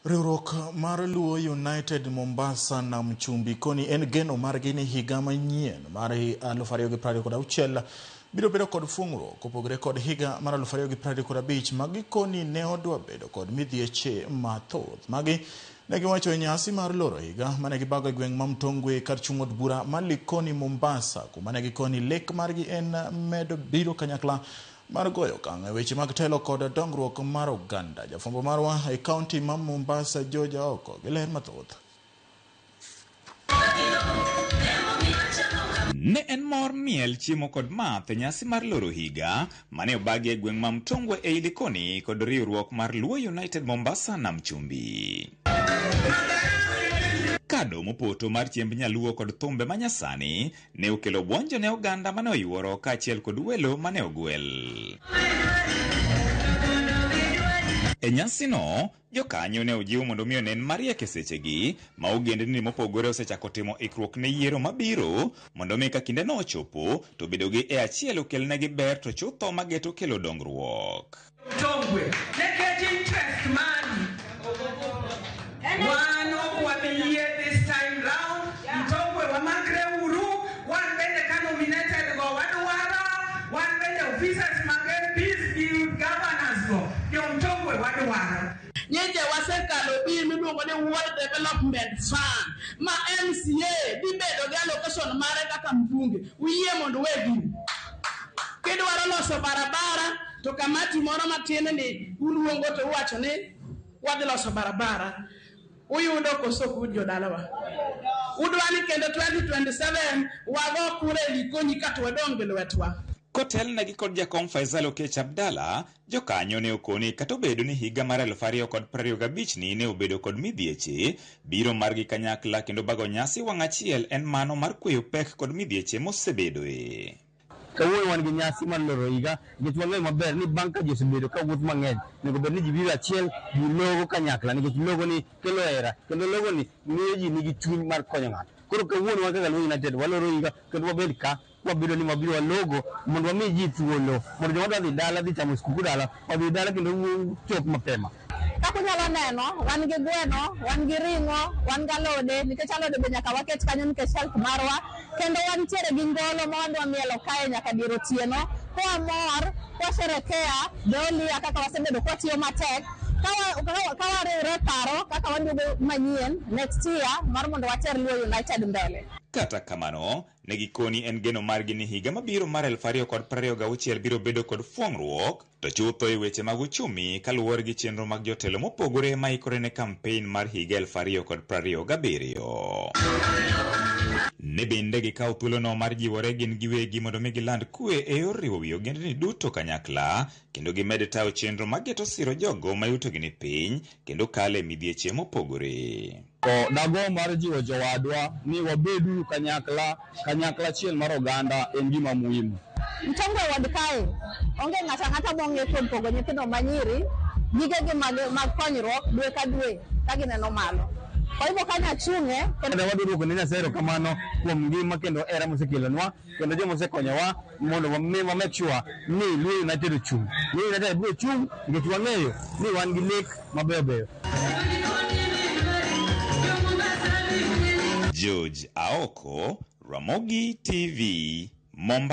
Riwruok mar Luo United Mombasa Nam Chumbi koni en geno margi ni higa manyien mar 2026 biro bedo kod fung'ruok kopogore kod higa mar 2025 ma gikoni ne odwa bedo kod midhieche mathoth. Magi ne giwacho e nyasi mar loro higa mane gibago e gweng' ma Mtongwe kar chung' od bura ma Likoni Mombasa kuma ne gikoni lek margi en medo biro kanyakla mar goyo okang' e weche mag telo kod dongruok mar oganda. Jafwambo marwa e kaunti ma Mombasa George Aoko gi ler mathoth. Ne en mor miel, chiemo kod math e nyasi mar loro higa mane obagi e gweng' ma Mtongwe ei Likoni kod riwruok mar Luo United Mombasa Nam Chumbi. Kado mopoto mar chiemb nyaluo kod thumbe manyasani ne okelo buonjo ne oganda mane oyuoro kaachiel kod welo mane ogwel. E nyasino, jokanyo ne ojiw mondo mi onen mariek e sechegi ma ogendni mopogore osechako timo ikruok ne yiero mabiro mondo mi ka kindeno ochopo to bedogi e achiel okelnegi ber to chutho mageto kelo dongruok. Tongwe nikech interest mari wan ok wabi yie this time round. Mtongwe wamakre uru, wan bende ka nominated go wadwaro, wan bende officers mag MPs gi governors go jo Mtongwe wadwaro. Nyeche wasekalo bill miluongo ni Ward Development Fund ma MCA dhi bedo gi allocation mare kaka mbunge. Uyie mondo uwe gini. Kidwaro loso barabara to kamati moro matin ni uluongo to uwacho ni wadhi loso barabara. Uyudo koso ok uyud jodalawa? Udwa ni kendo 2027 wago kura e Likoni kato wadong' gi lwetwa. Kotelnegi kod jakom Faisal Okech Abdalla, jokanyo ne okoni kata obedo ni higa mar 2025 ni ne obedo kod midhieche, biro margi kanyakla kendo bago nyasi wang' achiel en mano mar kweyo pek kod midhieche mosebedoe. Kawuono wan gi nyasi mar loro higa nikech wang'eyo maber ni bang' ka ji osebedo ka wuoth mang'eny, onego bed ni ji biro achiel, ji logo kanyakla nikech logo ni kelo hera kendo logo ni miyo ji nigi chuny mar konyo ng'ato. Koro kawuono wan kaka Luo United waloro higa kendo wabed ka wabedo ni wabiro walogo mondo wami ji thuolo mondo joma dwa dhi dala dhi chamo skuku dala odhi dala kendo chop mapema. Kaka unyalo neno, wan gi gweno, wan gi ring'o, wan gi alode, nikech alode be nyaka waket kanyo nikech health marwa. Kendo wantiere gi ngolo ma wadwa mielo kae nyaka dier otieno. Kwamor, kwasherekea the whole year kaka wasebedo kwatiyo matek, ka wariwre e paro kaka waduogo manyien next year mar mondo water Luo United mbele. Kata kamano, ne gikoni en geno margi ni higa mabiro mar 2026 biro bedo kod fuong'ruok to chutho e weche mag uchumi kaluwore gi chenro mag jotelo mopogore ma ikore ne kampein mar higa 2027. Ne bende gikawo thuolono mar jiwore gin giwegi mondo mi giland kwe e yor riwo wi ogendni duto kanyakla kendo gimed tayo chenro mageto siro jogo ma yutogi ni piny kendo kale e midhieche mopogore. To dago mar jiwo jowadwa ni wabeduru kanyakla, kanyakla achiel mar oganda en gima muhimu. Mtongwe ward kae onge ng'ato ang'ata mong'e kuom pogo nyithindo manyiri gigegi mag konyruok dwe ka dwe ka gineno malo. Kwa hivyo kanyo achung'e. Kendo wadwa duoko ne Nyasaye erokamano kuom ngima kendo hera mosekelonwa kendo joma osekonyowa mondo wa make sure ni Luo United ochung'. Luo United biro chung' nikech wang'eyo ni wan gi lek mabeyo beyo. George Aoko, Ramogi TV, Mombasa.